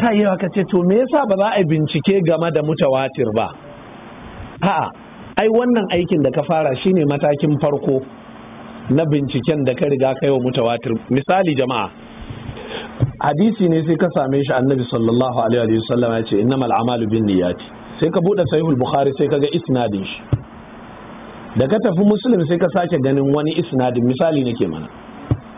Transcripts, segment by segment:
Ta iya ka ce, to me yasa ba za a bincike game da mutawatir ba? A'a, ai wannan aikin da ka fara shine matakin farko na binciken da ka riga kai wa mutawatir. Misali jama'a, hadisi ne sai ka same shi, Annabi sallallahu alaihi wasallam ya ce innamal a'malu binniyati. Sai ka bude Sahihul Bukhari, sai ka ga isnadin shi. Da ka tafi Muslim, sai ka sake ganin wani isnadin. Misali nake mana.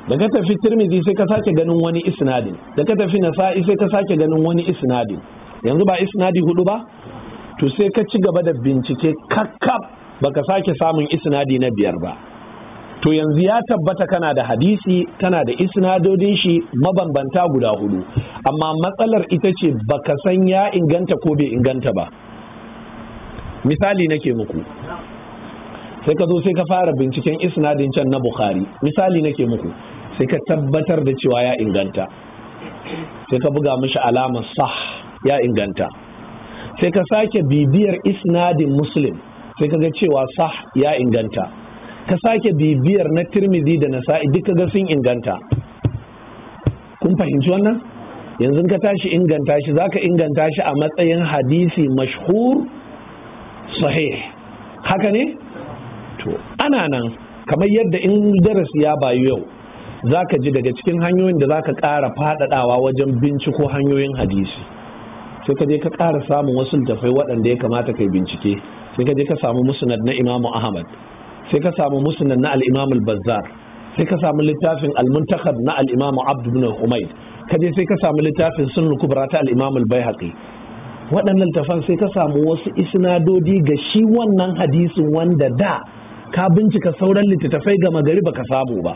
Da ka tafi Tirmidhi, sai ka sake ganin wani isnadin. Da ka tafi Nasa'i, sai ka sake ganin wani isnadin. Yanzu ba isnadi hudu ba? To sai ka ci gaba da bincike kakkab, baka sake samun isnadi na biyar ba. To yanzu ya tabbata kana da hadisi, kana da isnadodin shi mabambanta guda hudu, amma matsalar ita ce baka san ya inganta ko bai inganta ba. Misali nake muku. Sai ka zo sai ka fara binciken isnadin can na Bukhari, misali nake muku, sai ka tabbatar da cewa ya inganta, sai ka buga mishi alamar sah, ya inganta. Sai ka sake bibiyar isnadin Muslim, sai ka ga cewa sah, ya inganta. Ka sake bibiyar na Tirmidhi da Nasa'i, duka ga sun inganta. Kun fahimci wannan? Yanzu ka tashi inganta shi, zaka inganta shi a matsayin hadisi mashhur sahih, haka ne? To ana nan, kamar yadda in darasi ya bayu yau zaka ji daga cikin hanyoyin da zaka ƙara faɗaɗawa wajen binciko hanyoyin hadisi, sai ka je ka ƙara samun wasu littafai waɗanda ya kamata kai bincike. Sai ka je ka samu Musnad na Imamu Ahmad, sai ka samu Musnad na al-Imam al-Bazzar, sai ka samu littafin al-Muntakhab na al-Imam Abd ibn Humayd, ka je sai ka samu littafin Sunan Kubra ta al-Imam al-Baihaqi. Waɗannan littafan, sai ka samu wasu isnadodi ga shi wannan hadisin wanda da ka bincika sauran littattafai gama gari baka samu ba.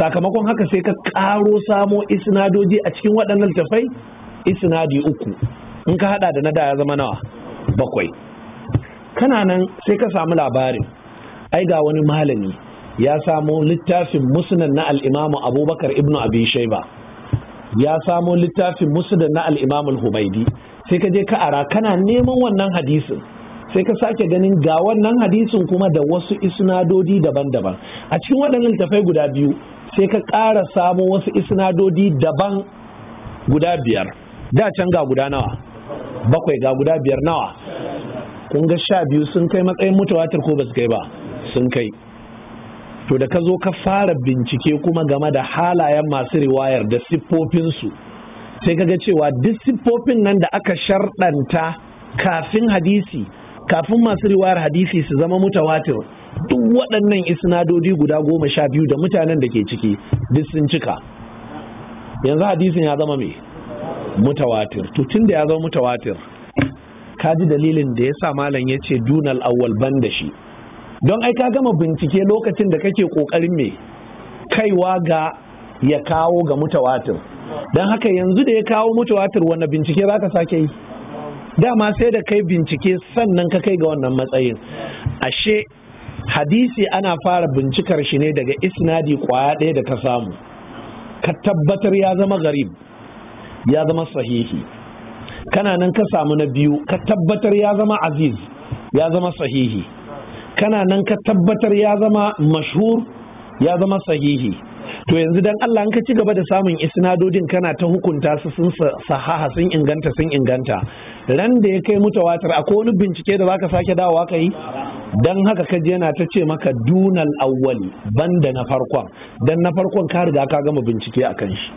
Sakamakon haka sai ka ƙaro samo isnadoji a cikin waɗannan littattafai, isnadi uku. In ka hada da na da, ya zama nawa? Bakwai. Kana nan sai ka samu labarin ai ga wani malami ya samo littafin Musnad na al-Imamu Abubakar ibn Abi Shaiba, ya samo littafin Musnad na al-Imam al-Humaidi. Sai ka je ka ara, kana neman wannan hadisin, sai ka sake ganin ga wannan hadisin kuma da wasu isnadodi daban-daban a cikin waɗannan littafai guda biyu. Sai ka ƙara samo wasu isnadodi daban guda biyar. Da can ga guda nawa? Bakwai. Ga guda biyar, nawa? Kun ga 12 sun kai matsayin mutawatir ko ba su kai ba? Sun kai. To da ka zo ka fara bincike kuma game da halayen masu riwayar da siffofinsu, sai ka ga cewa duk siffofin nan da aka sharɗanta kafin hadisi, kafin masu riwayar hadisi su zama mutawatir, duk waɗannan isnadodi guda 12 da mutanen da ke ciki duk sun cika. Yanzu hadisin ya zama mai mutawatir. To tun da ya zama mutawatir, ka ji dalilin da ya sa malam ya ce dunal awwal, ban da shi, don ai ka gama bincike lokacin da kake kokarin me kaiwa ga ya kawo ga mutawatir. Don haka yanzu da ya kawo mutawatir, wanda bincike za ka sake yi? Dama sai da kai bincike sannan ka kai ga wannan matsayin. Ashe hadisi ana fara bincikar shi ne daga isnadi kwaya ɗaya da ka samu, ka tabbatar ya zama garib, ya zama sahihi. Kana nan ka samu na biyu, ka tabbatar ya zama aziz, ya zama sahihi. Kana nan ka tabbatar ya zama mashhur, ya zama sahihi. To yanzu dan Allah, in ka ci gaba da samun isnadodin, kana ta hukunta su sun sahaha, sun inganta, sun inganta, ran da ya kai mutawatir, akwai wani bincike da zaka sake dawowa ka yi? Dan haka ka je yana ta ce maka dunal awwali, banda na farkon, dan na farkon ka riga ka gama bincike akan shi.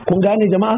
Kun gane jama'a?